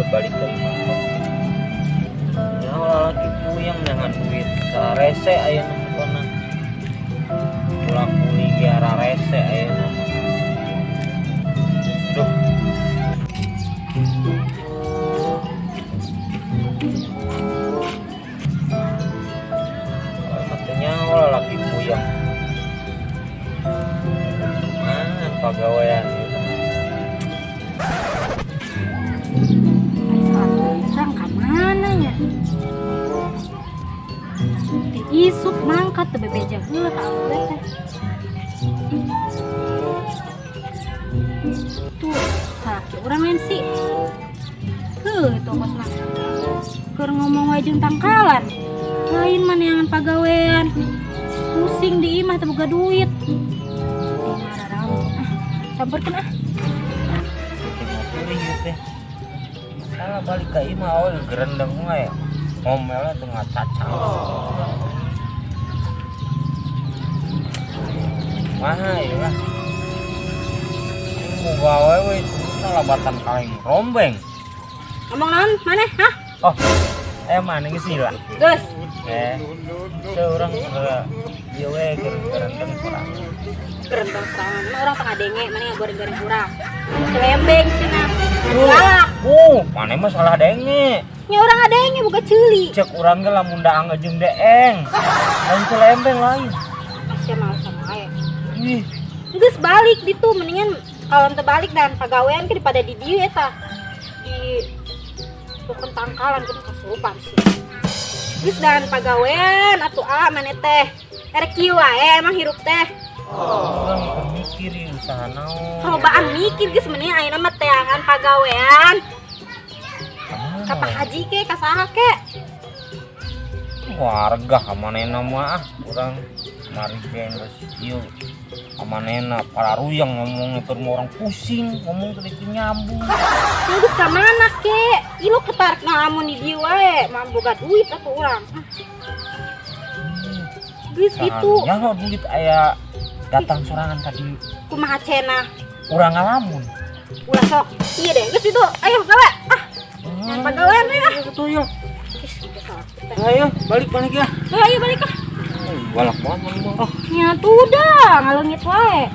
Balik ka imah. Nyaho lalaki puyeng dengan duit. Sarese ayeuna mah. Pulang kuli ge rese ayeuna mah. Duh. Katanya lalaki puyeng. Man pagawean ieu. Urang ka mana nya? Ti isuk mangkat teu bebeja heula ka awewe teh. Tuh, salaki urang lain sih. Heuh, itu kosna. Keur ngomong wae jeung tangkalan. Lain mah neangan pagawean. Pusing di imah teu boga duit. Di mararaung. Ah, samperkeun ah. Teh. Salah balik ka imah awe gerendeng wae. Ngomelnya teu ngacacang. Mah ieu lah. Mau gawe we labatan kaleng rombeng. Ngomong naon maneh, hah? Oh, mana geus lah. Geus. Teu urang ieu we gerendeng kurang. Gerendeng sorangan. Mah urang tengah denge, maneh ngagoreng-goreng urang. Celembeng cenah. Galak. Maneh mah salah denge. Nya urang ngadenge boga ceuli. Cek urang ge lamun daang jeung deeng. Lain celembeng lain. Sia mah sama wae. Ih, Geus balik ditu mendingan kalau teu balik dan pagawean ke daripada di dieu eta. Di tukang tangkalan kudu kasurupan sih. Geus dan pagawean atuh ah maneh teh. Erek kieu wae emang hirup teh. Urang keur mikir ieu usaha naon. Cobaan mikir geus mending ayeuna mah teangan pagawean. Ka Pak Haji ke ka saha ke? Warga manehna mah ah urang mari ge geus ieu amanehna para ruyang ngomongnya keur orang pusing ngomong teh teu nyambung. Geus ka mana ke? Ih lu ketarik ngalamun di dieu wae, mah boga duit atuh urang. Geus gitu. Nyaho duit aya datang sorangan tadi. Kumaha cenah? Urang ngalamun. Ulah sok. Iya deh, geus itu. Ayo gawe. Ah, yang pagawean we ah. Itu ya. Ih, Ayo balik balik ya. Ayo balik ah. Galak banget mana mah. Ah. Nya tuh dah, ngaleungit wae.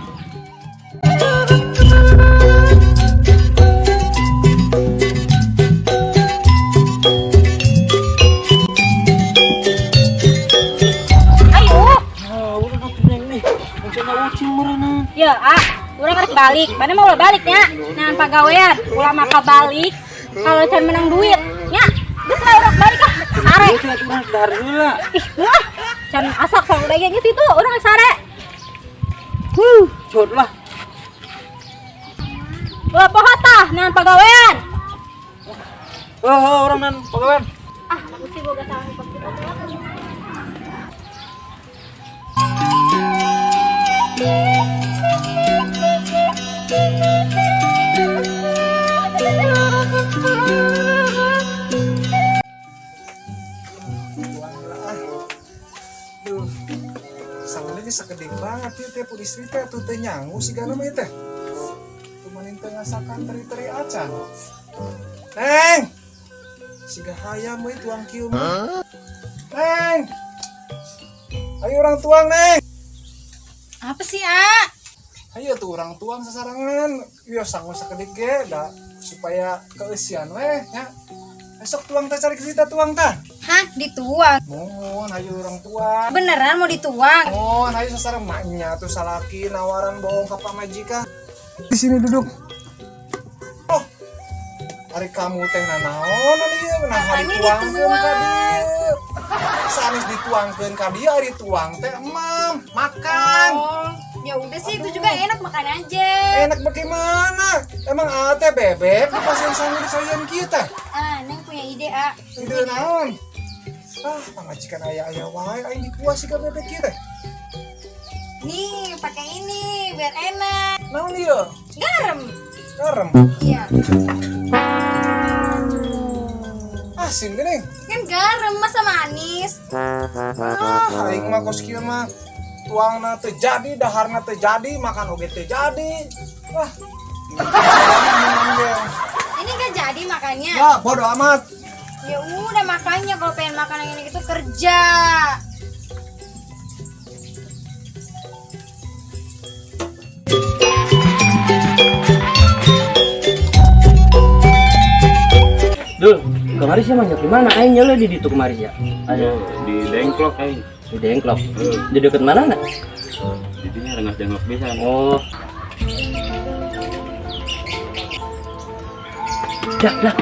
Ayo. Ah, urang atuh neng nih. Maksudna ucing meureunna. Ya, ah, urang harus balik. Mana mau ulah balik nya? Nah, pagawean, ulah maka balik. Kalau can menang duit, nya. Geus lah urang balik ah. Sare. Ieu teh urang dahar heula. Ih, wah. Can asak sok udah geus itu, urang sare. Huh, cot lah. Ulah poho tah, neangan pagawean. Oh, urang nan pagawean. Ah, aku sih boga salah kita. Duh, sangalnya sakedik banget ya teh pun istri teh tuh teh nyangu sih gana mah teh. Tumanin teh ngasakan teri-teri acan. Neng, siga hayam we tuang kieu mah. Neng, ayo orang tuang neng. Apa sih, A? Ayo tuh orang tuang sasarangan. Iya sangu sakedik ge da supaya keeusian we nya. Besok tuang teh cari cerita tuang tah. Hah, dituang? Mohon ayo orang tua. Beneran mau dituang? Mohon ayo sasarang maknya tuh salaki nawaran bohong ke pamajikan. Di sini duduk. Oh, hari kamu teh nanaon ieu nah hari Katanya tuangkeun ka dituang. dieu. Sanes dituangkeun ka dieu ari tuang teh emam makan. Oh, ya udah sih itu juga enak makan aja. Enak bagaimana? Emang ate bebek di pasien sangu di sayan kieu teh. Ah, Neng punya ide, A. Ide naon? Ah, pamajikan aya-aya wae aing dikuas sih ka bebek kieu teh. Nih, pakai ini biar enak. Naon ieu? Garam. Garam. Iya. Asin geuning. Kan garam masa manis. Ah, aing mah kos kieu mah tuangna teu jadi, daharna teu jadi, makan oge teu jadi. Wah. Ini gak jadi. jadi makannya. Ya, bodo amat. Ya udah makanya kalau pengen makan yang enak itu kerja. Dul, kemarin sih manjat di mana? Aing nyala di ditu kemarin ya. Ada Di Dengklok aing. Di Dengklok. Di dekat mana nak? Didinya rengas Dengklok pisan. Oh. Dak, dak.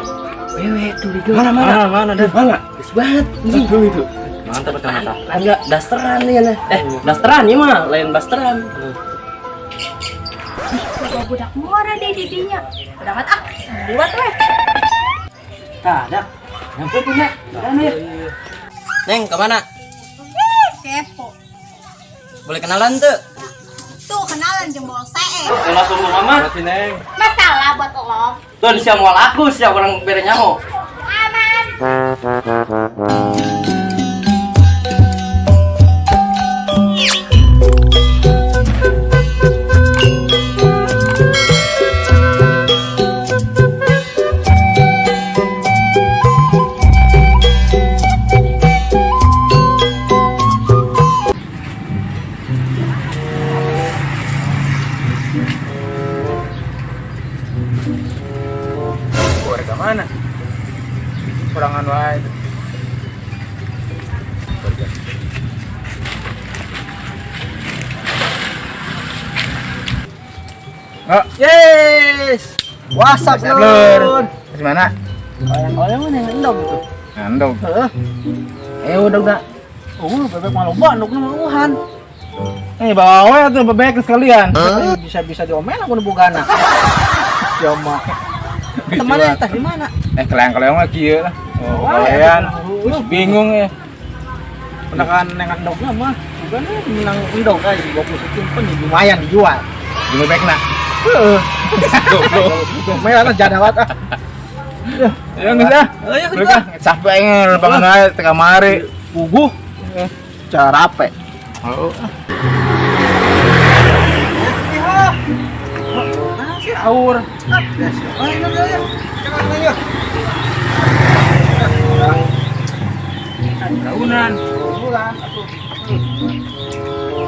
Wewe tuh di Mana mana mana dan mana? Bagus banget. Itu itu. Mantap kacamata. Enggak, dasteran nih ya. Eh, dasteran ya mah, lain basteran. Coba budak muara deh didinya. Udah mat ah, liwat weh. Tah, dak. Nyampe punya. Mana ya? Neng, kemana? Kepo. Boleh kenalan tuh? Tuh kenalan jempol saya. Kalau sombong amat. Makasih, Neng. Masalah buat lo. Tuh siap mau laku, siap orang bere nyaho. Aman. Keluarga mana? Kurangan wae. Oh, Yes. WhatsApp Lur. Di mana? Oleh-oleh mana yang endog itu? Endog. Heeh. Eh udah udah. Oh, bebek malu banduk nu mauhan. Eh bawa we atuh bebek sekalian. Bisa-bisa diomel aku nu bogana. Ya mah. Temannya tah di mana? Eh kelayang-kelayang mah kieu lah. Oh, kalian bingung ya. Menakan neng endogna mah. Bukan menang endog aja di bawah simpen lumayan dijual. Di bebekna. Heeh. Goblok. Merah jadawat ah. Ya geus ah. Ayo Mereka capek nge bangun wae teh kamari. Puguh. Carape. Oh. Aur. Daunan. Bulan atuh.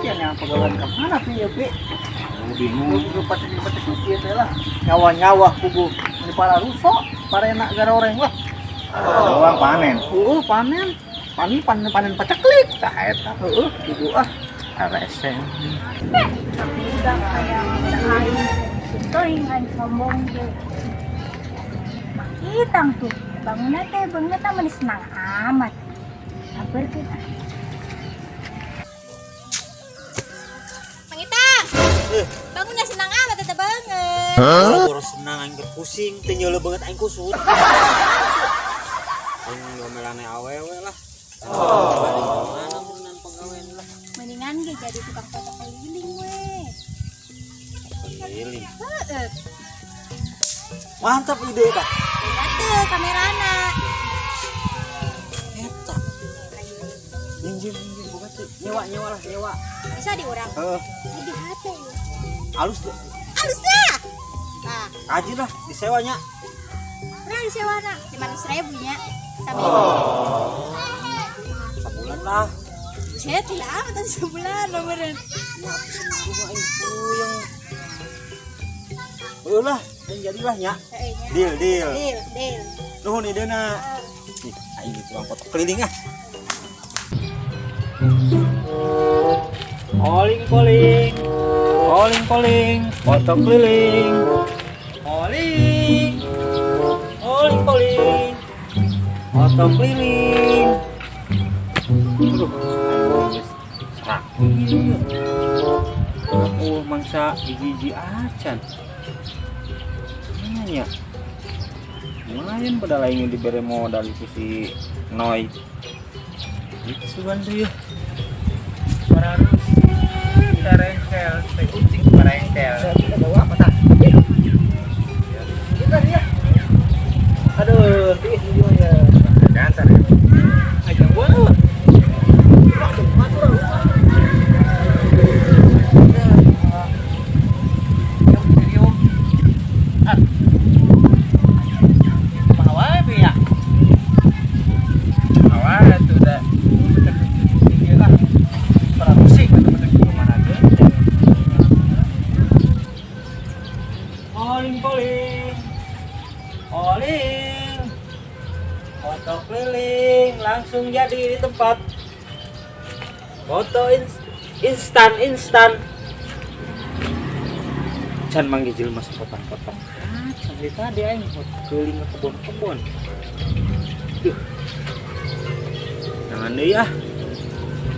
Yang pegawai ke mana sih ya, Pi? Bingung. Lupa ieu teh lah. Nyawa-nyawa kubu ini para rusak, para enak garoreng lah. Doang panen. Heeh, panen. Panen panen panen paceklik. Tah eta. Heeh, kubu ah. Rese. Udah kayak aing teuing aing sombong ge. Makitang tuh, bangunna teh beungeut mah senang amat. Sabar kita. Mangitang. Bangun dah senang amat teteh banget. Boro senang aing keur pusing, teu nyeuleuh banget aing kusut. Aing ngomelane awewe lah. Oh. Mana meunang pagawean lah. Mendingan ge jadi tukang foto keliling we. Keliling. Heeh. Mantap ide eta. Teu kamerana. Eta. Minjem minjem boga teu. Nyewa nyewa lah, nyewa. Bisa di urang. Heeh. Lebih hate ya. Alus tuh. Alus lah. Nah, Kaji lah disewanya. pernah disewana 500.000 nya. Sampai Sebulan lah. Buset, tidak amat tadi sebulan nomornya. Ya, seminggu mah aing puyeng. Heueuh lah, aing jadilah nya. Deal, deal. Deal, deal. Nuhun idena. Ih, aing tukang foto keliling ah. Calling calling. Calling calling, foto keliling. Calling. Calling calling. Foto keliling. Aduh, serak. Oh, mangsa hiji-hiji acan. Mana ya? Lumayan pada lainnya diberi modal itu si Noi. Itu sugan tuh ya. Parengkel, teh kucing parengkel. Kita bawa apa tah? Kita dia. Aduh, tiis ini ya. Jangan ya. Aja gua lu. Foto keliling langsung jadi di tempat. Foto instan. Can manggil jelema sepotan-potong. Ah, sampai tadi aing foto keliling ke kebon-kebon. Duh. Jangan deui ah.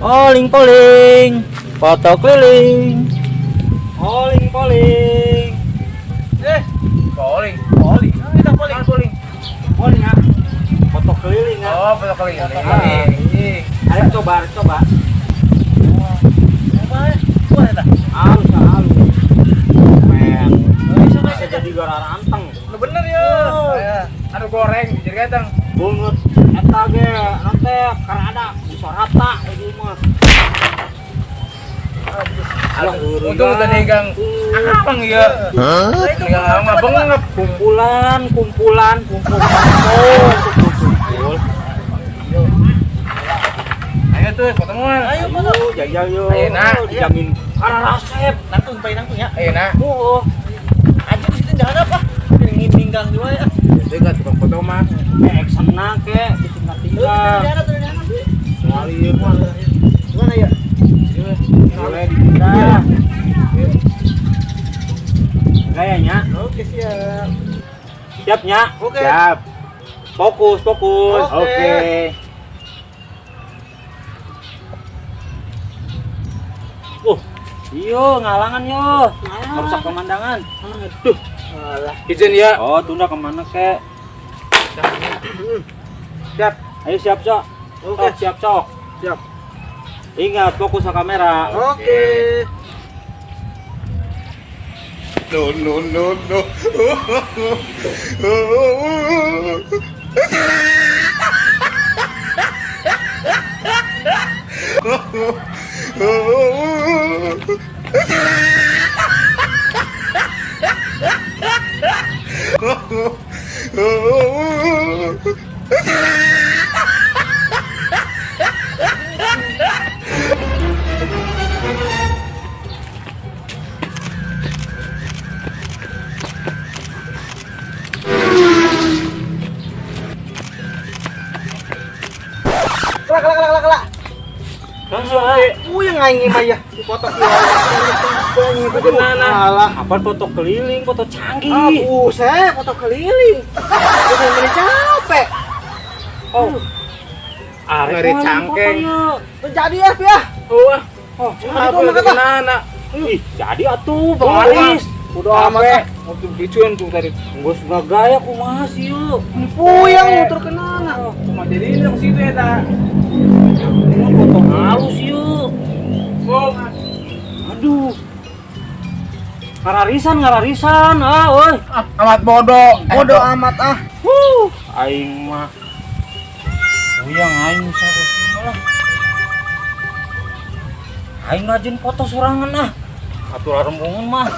Oling poling, foto keliling. Oling poling. Poling. Poling. Ah, poling. Poling. Poling ah. Foto keliling ah. Oh, foto keliling. Ah. Ayo coba. Coba. Coba eta. Halus halus. Men. Bisa jadi gara ranteng. Lu bener ya. Aduh goreng jadi ganteng. Bungut eta ge nanti karena ada bisa rata itu mah. Aduh, untung udah negang. Abang ya. Negang mah bengep. Kumpulan. Kumpul. Ayo tuh ketemuan. Ayo foto. Jajal yo. Ayo, nak. Dijamin karena rasep. Nangtung pai nangtung ya. Ayo nak. Oh, Aja di situ jangan apa. Ingin ninggang juga ya. Jadi gak tukang foto mah. Action na ke, bikin tinggal. Kali ieu mah. Gimana ya? Boleh dipindah. Gayanya. Oke, siap. Siapnya? Oke. Siap. Fokus. Oke. Iyo ngalangan yo. Merusak pemandangan. Aduh. Alah. Izin ya. Oh, tunda kemana kek? Siap. Ayo siap sok. Oke. Sok, siap sok. Siap. Ingat fokus ke kamera. Oke. No, no, no, no. Kelak. Langsung aja. Yang aing mah ya foto Benar. Alah. Apa foto keliling, foto canggih. Ah, buset, foto keliling. Udah meni capek. Oh. Arek Ngeri cangkeng. Jadi ya, Pia. Oh, Oh, apa lagi nana? Ih, jadi atuh, Bang Aris. Udah amat ah. Waktu bicuan tuh tadi. Geus gaya kumaha sih yeuh. Puyeng muter kenana. Cuma jadi ini ke situ ya, ta. Ini foto halus yeuh. Oh, Aduh. Ngararisan ah euy. amat bodoh. Bodoh amat ah. Huh, aing mah. Puyeng aing sarua lah. Aing rajin foto sorangan ah. Atur arembungan mah.